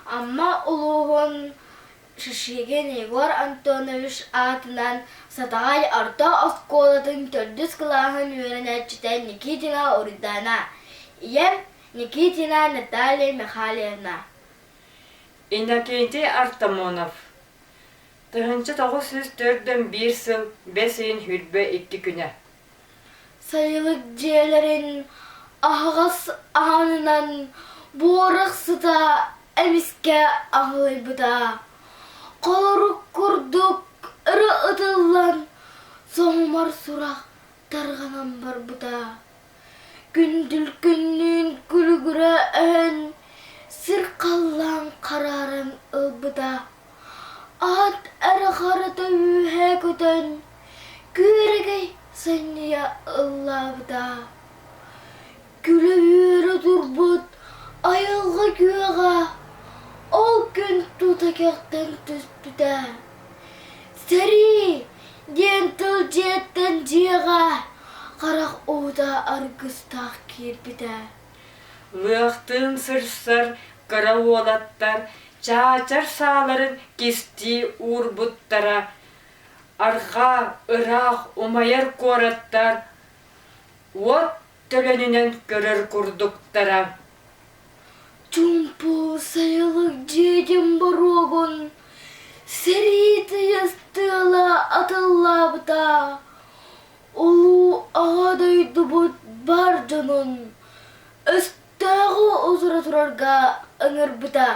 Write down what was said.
Амма улууһун Шишигин Егор Антонович аатынан Сатаҕай орто оскуолатын төрдүс кылааһын үөрэнээччитэ Никитина Уруйдаана, ийэм Никитина Наталья Михайловна. Иннокентий Артамонов 1941 сыл бэс ыйын 22 күнэ. Сайылык дьиэлэрин аһаҕас аанынан буорах сыта эмискэ аһылыйбыта. Холорук курдук өрө ытыллан соһумар сурах тарҕанан барбыта. Күндүл күннүүн күлүгүрэ өһөн, сир халлаан харааран ылбыта. Аат эрэ харата үөһэ көтөн, күөрэгэй санньыйа ыллаабыта. Күлэ-үөрэ турбут айылҕа күөҕэ ол күн тута кэхтэн түспүтэ. Сэрии диэн тыл дьиэттэн дьиэҕэ харах уута аргыстаах киирбитэ. Лыахтыын сырсар кыра уолаттар чаачар сааларын кистии уурбуттара, арҕаа ыраах умайар куораттар уот төлөнүнэн көрөр курдуктара. Чуумпу сайылык дьиэтин боруогун сэрии тыйыс тыала атыллаабыта, улуу Аҕа дойдубут бар дьонун өстөөҕү утары турарга ыҥырбыта.